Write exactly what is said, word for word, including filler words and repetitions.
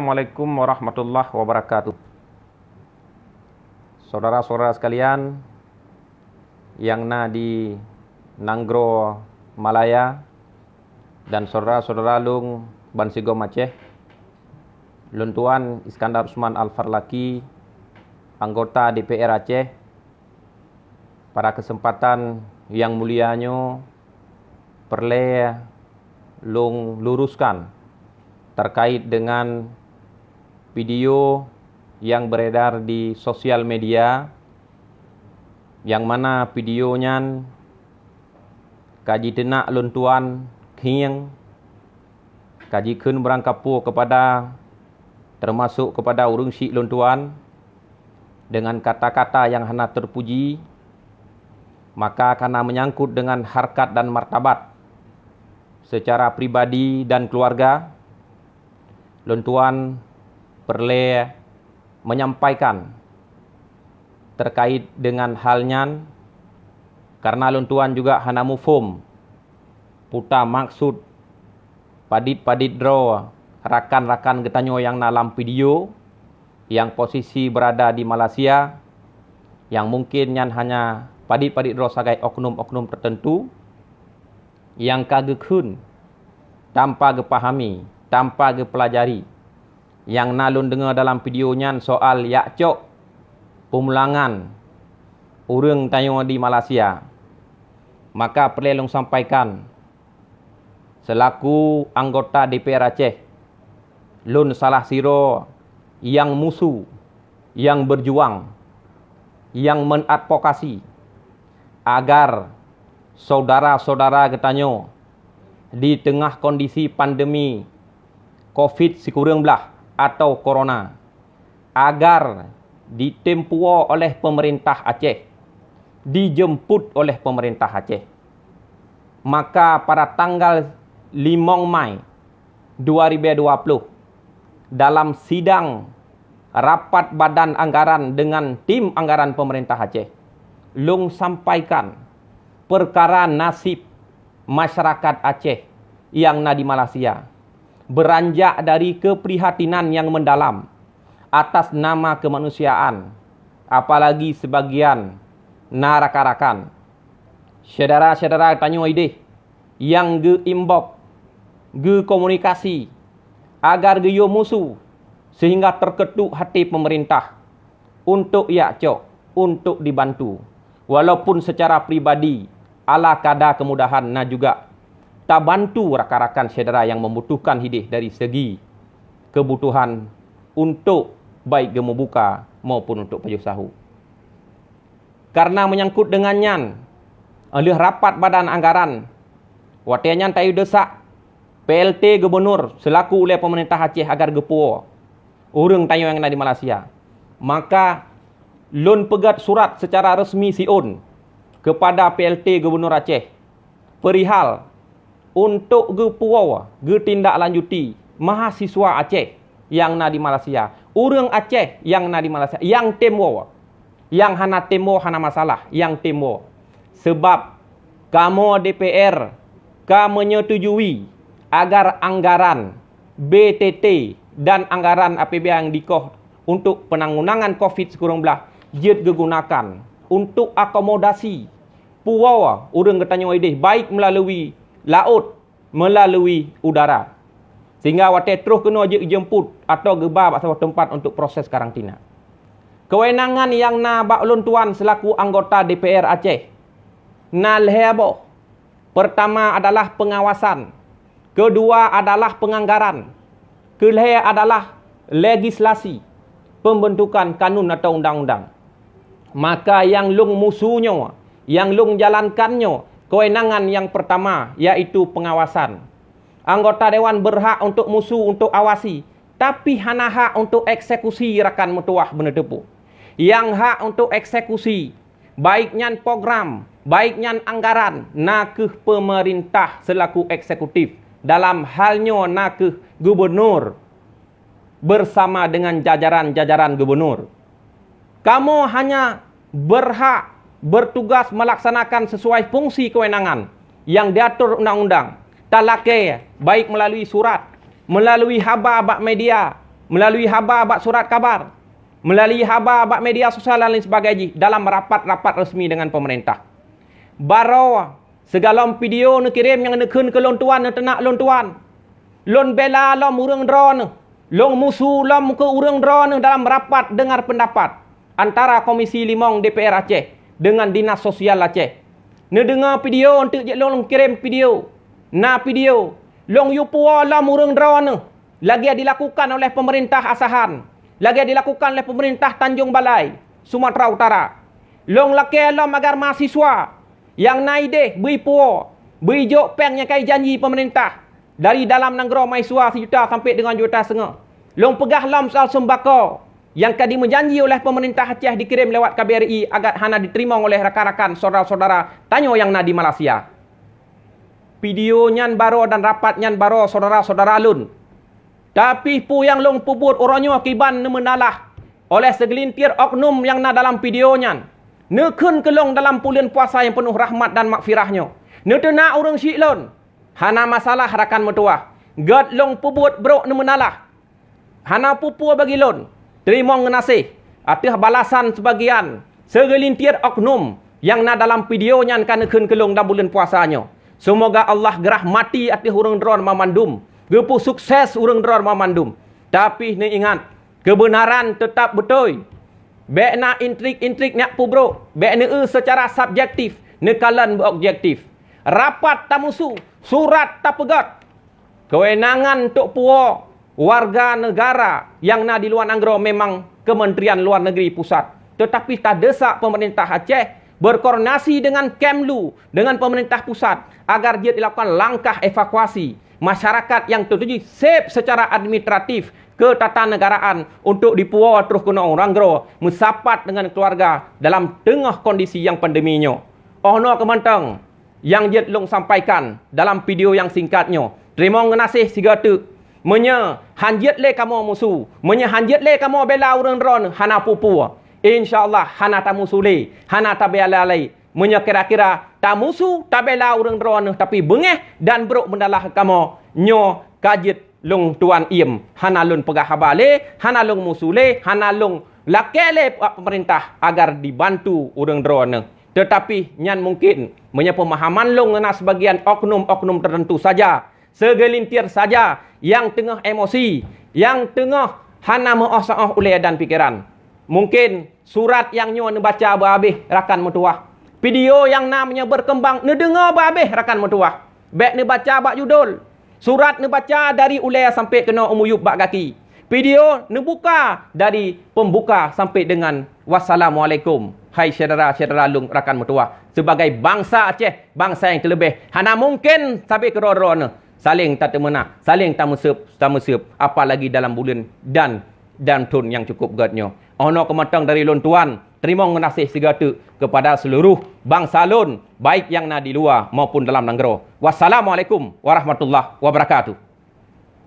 Assalamualaikum warahmatullahi wabarakatuh. Saudara-saudara sekalian yang na di Nanggroe Malaya dan saudara-saudara lôn bansigom Aceh, lôn tuan Iskandar Usman Al-Farlaki, anggota D P R Aceh, pada kesempatan yang mulia nyoe peureulée lôn luruskan terkait dengan video yang beredar di sosial media, yang mana video nyan ka jiteunak lôn tuan khieng, ka jikheun beurangkapeue kepada, termasuk kepada ureuëng syiek lôn tuan, dengan kata-kata yang hana terpuji, maka karena menyangkut dengan harkat dan martabat secara pribadi dan keluarga, lôn tuan peureulée menyampaikan terkait dengan hal nyan, karena lôn tuan juga hana muphom puta maksud padit-padit droe rakan-rakan geutanyoe nyang na lam video, yang posisi berada di Malaysia, yang mungkin nyan hanya padit-padit droe sagai oknum-oknum tertentu, nyang ka geukheun tanpa geupahami, tanpa geupeulajari. Nyang na lôn deungoe dalam video nyan soal jak cok peumulangan ureuëng tanyoe di Malaysia. Maka peureulée lôn sampaikan, seulaku anggota D P R Aceh, lôn salah sidroe nyang musu, nyang beujuang, nyang mengadvokasi agar saudara-saudara geutanyoe di teungoh kondisi pandemi covid sikureueng blah atau corona, agar ditem puwoe oleh pemerintah Aceh, dijemput oleh pemerintah Aceh. Maka pada tanggal limong Mai dua ribu dua puluh, dalam sidang rapat badan anggaran dengan tim anggaran pemerintah Aceh, lôn sampaikan perkara nasib masyarakat Aceh nyang na di Malaysia, beranjak dari keprihatinan yang mendalam atas nama kemanusiaan, apalagi sebagian na rakan-rakan, syedara-syedara tanyoe ideh nyang geu-inbox, geukomunikasi agar geuyue musu sehingga terketuk hati pemerintah untuk jak cok, untuk dibantu. Walaupun secara pribadi, ala kada kemudahan na juga tabantu rakan-rakan syedara nyang membutuhkan hideh dari segi kebutuhan untuk baik geumubuka maupun untuk pajoh sahô. Karena menyangkut dengan nyan, lheueh rapat badan anggaran, watée nyan tayue desak P L T Gubernur selaku ulée pemerintah Aceh agar geupuwoe ureuëng tanyoe nyang na di Malaysia. Maka lôn peugét surat secara resmi siôn kepada P L T Gubernur Aceh perihal untuk geupuwoe geutindaklanjuti mahasiswa Aceh nyang na di Malaysia, ureuëng Aceh nyang na di Malaysia nyang tem woe, nyang hana tem woe hana masalah, nyang tem woe. Sebab kamoe D P R ka menyetujui agar anggaran B T T dan anggaran A P B N nyang dikoh untuk penanggulangan covid sikureueng blah jeuet geugunakan untuk akomodasi puwoe ureuëng geutanyoe ideh, baik meulalu laôt, meulalu udara, sehingga watée troh keunoe jeuet jeumput atau geuba bak saboh teumpat untuk proses karantina. Kewenangan nyang na bak ulôn tuan selaku anggota D P R Aceh na lhée boh. Pertama adalah pengawasan, kedua adalah penganggaran, keulhée adalah legislasi, pembentukan kanun atau undang-undang. Maka nyang lôn musu nyoe, nyang lôn jalankan nyoe, kewenangan nyang pertama, yaitu pengawasan. Anggota dewan berhak untuk musu, untuk awasi, tapi hana hak untuk eksekusi rakan meutuwah beuneuteupeu. Nyang hak untuk eksekusi, baik nyan program, baik nyan anggaran, na kheueh pemerintah selaku eksekutif. Dalam hal nyoe na kheueh gubernur bersama dengan jajaran-jajaran gubernur. Kamoe hanya berhak bertugas melaksanakan sesuai fungsi kewenangan yang diatur undang-undang. Talakée baik melalui surat, melalui haba bak media, melalui haba bak surat kabar, melalui haba bak media sosial dan lain sebagainya jih dalam rapat-rapat resmi dengan pemerintah. Baroe sigohlom video neukirém nyang neukheun keu lôn tuan, neuteunak lôn tuan. Lôn bela lom ureuëng droeneueh, lôn musu lom keu ureuëng droeneueh dalam rapat dengar pendapat antara Komisi Limong D P R Aceh dengan Dinas Sosial Aceh. Neudeungoe video eunteuk jeuet lôn kirém video. Na video, lôn yue puwoe lom ureuëng droeneueh lagée dilakukan oleh pemerintah Asahan, lagée dilakukan oleh pemerintah Tanjong Balai, Sumatera Utara. Lôn lakée lom agar mahasiswa nyang na ideh bri puwoe, bri jok péng nyang ka jijanji pemerintah dari dalam nanggroe mahasiswa sijuta sampai dengan juta setengah. Lôn peugah lom soal seumbako nyang ka dimeujanji oleh pemerintah Aceh dikirém lewat K B R I agat hana diteurimong oleh rakan-rakan syedara-syedara tanyoe nyang na di Malaysia. Video nyan baroe dan rapat nyan baroe syedara-syedara lôn. Tapi peue nyang lôn peubuet uroe nyoe kiban neumeunalah oleh seugeulintir oknum nyang na dalam video nyan. Neukheun keu lôn dalam buleuen puasa nyang peunoh rahmat dan maghfirah nyoe, neuteunak ureuëng syiek lôn. Hana masalah rakan meutuwah, gét lôn peubuet brok neumeunalah. Hana peue-peue bagi lôn. Teurimong geunaséh ateueh balasan seubagian seugeulintir oknum nyang na dalam video nyan ka neukheun keu lôn lam buleuen puasa nyoe. Seumoga Allah geurahmati ateueh ureuëng droeneueh banmandum, geupeu sukses ureuëng droeneueh banmandum. Tapi neuingat, keubeunaran teutab beutôi. Bék na intrik-intrik nyang peubrok, bék neueu seucara subjektif, neukalon beu objektif. Rapat tamusu, surat tapeugét. Keuwenangan untuk puwoe warga negara nyang na di luwa nanggroe memang Kementerian Luar Negeri Pusat, teutapi tadeusak pemerintah Aceh berkoordinasi dengan Kemlu, dengan pemerintah pusat agar jeuet dilakukan langkah evakuasi masyarakat nyang teutuju seb seucara administratif ketatanegaraan untuk dipuwoe troh keunoe u nanggroe meusapat dengan keuluwarga dalam teungoh kondisi nyang pandemi nyoe. Óh noe keuh mantong nyang jeuet lôn sampaikan dalam video nyang singkat nyoe. Teurimong geunaséh sigoe teuk. Meunyoe han jeuet lé kamoe musu, meunyoe han jeuet lé kamoe bela ureuëng droeneueh, hana peue-peue. Insya Allah hana tamusu lé, hana tabela lé. Meunyoe kira-kira tamusu, tabela ureuëng droeneueh tapi beungéh dan brok meunalah kamoe, nyoe ka jeuet lôn tuan iem, hana lôn peugah haba lé, hana lôn musu lé, hana lôn lakée lé bak pemerintah agar dibantu ureuëng droeneueh. Teutapi nyan mungkin meunyoe peumahaman lôn na seubagian oknum-oknum teuteuntu saja, seugeulintir saja nyang teungoh emosi, nyang teungoh hana meuoh-saoh ulée dan pikeran. Mungkin surat nyang nyoe neubaca beuhabéh rakan meutuwah. Video nyang na meunyoe beukeumbang neudeungoe beuhabéh rakan meutuwah. Bék neubaca bak judul. Surat neubaca dari ulée sampai keunoe u miyueb bak gaki. Video neubuka dari peumbuka sampai dengan wassalamualaikum. Hai syedara-syedara lôn rakan meutuwah, sibagai bansa Aceh, bansa nyang teuleubeh, hana mungken sabe keudroe-droe neuh saléng tateumeunak, saléng tameuseueb-tameuseueb, apalagi dalam buleuen dan dan thon nyang cukup gét nyoe. Óh noe keuh mantong dari lôn tuan, teurimong geunaséh sigoe teuk keupada seuluruh bansa lôn, baik nyang na di luwa maupun dalam nanggroe. Wassalamualaikum warahmatullahi wabarakatuh.